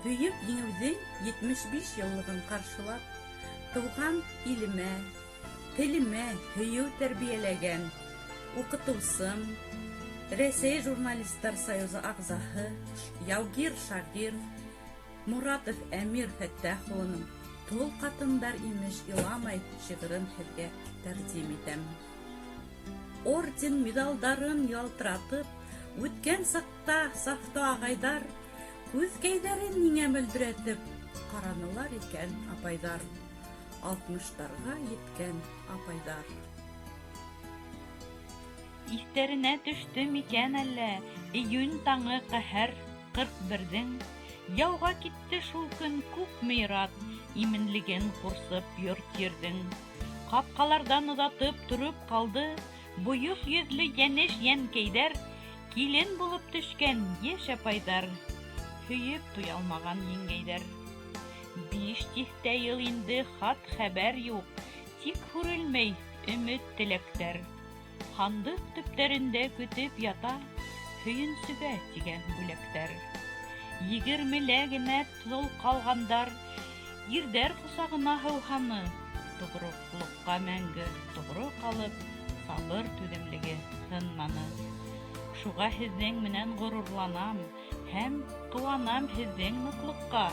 Бөйөк Еңеүҙең 75 йыллығын ҡаршылап, тыуған илемә, телемә һөйөү тәрбиәләгән уҡытыусым, Рәсәй журналистар союзы ағзаһы, яугир шағир Моратов Әмир Фәттәх улының «Тол ҡатындар имеш иламай» шиғырын һеҙгә тәҡдим итәм. Орден миҙалдарын ялтыратып, үткән саҡта сафта ағайҙар күҙкәйҙәрен ниңә мөлдөрәтеп ҡаранылар икән апайҙар, алтмыштарға еткән апайҙар. Иҫтәренә төштө микән әллә июнь таңы ҡәһәр 41-ҙең яуға китте шул көн күпме ир-ат именлеген ҡурсып йорт-ерҙең. Ҡапҡаларҙан оҙатып тороп ҡалды бойоҡ йөҙлө йәнеш йәнкәйҙәр, килен булып төшкән йәш апайҙар, һөйөп туялмаған еңгәйҙәр. 5 тиҫтә йыл инде хат-хәбәр юҡ, тик һүрелмәй өмөт-теләктәр. Һандыҡ төптәрендә көтөп ята һөйөнсөгә тигән бүләктәр. 20-лә генә тол ҡалғандар ирҙәр ҡосағына һыуһаны, тоғроҡлоҡҡа мәңге тоғро ҡалып, сабыр түҙемлеге һынманы. Шуға һеҙҙең менән ғорурланам һәм ҡыуанам һеҙҙең ныҡлыҡҡа,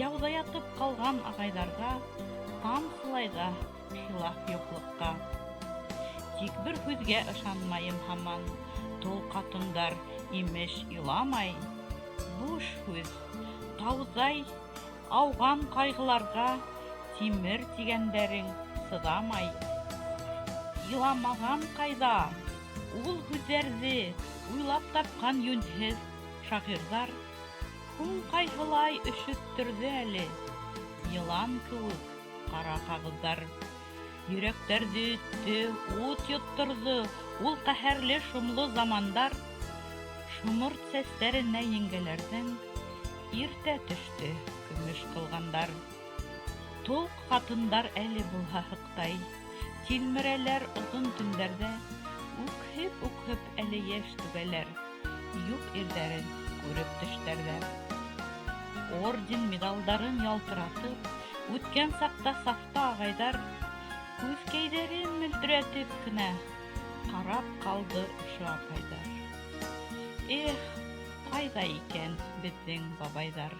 яуҙа ятып ҡалған ағайҙарға тамсылай ҙа хилаф юҡлыҡҡа. Тик бер һүҙгә ышанмайым һаман, тол ҡатындар имеш иламай. Буш һүҙ, тауҙай ауған ҡайғыларға тимер тигәндәрең сыҙамай. Иламаған ҡайҙа? Ул һүҙҙәрҙе уйлап тапҡан йүнһеҙ шағирҙар һуң ҡайһылай өшөттөрҙө әле йылан кеүек ҡара ҡағыҙҙар. Йөрәктәрҙе өттө, ут йотторҙо ул ҡәһәрле шомло замандар. Шоморт сәстәренә еңгәләрҙең иртә төштө көмөш ҡылғандар. Тол ҡатындар әле булһа һыҡтай, тилмерәләр оҙон төндәрҙә, үкһеп-үкһеп әле йәш түгәләр, юҡ ирҙәрен күреп төштәрҙә. Орден миҙалдарын ялтыратып, үткән саҡта сафта ағайҙар күҙкәйҙәрен мөлдөрәтеп кенә ҡарап ҡалды ошо апайҙар. Эх, ҡайҙа икән беҙҙең бабайҙар?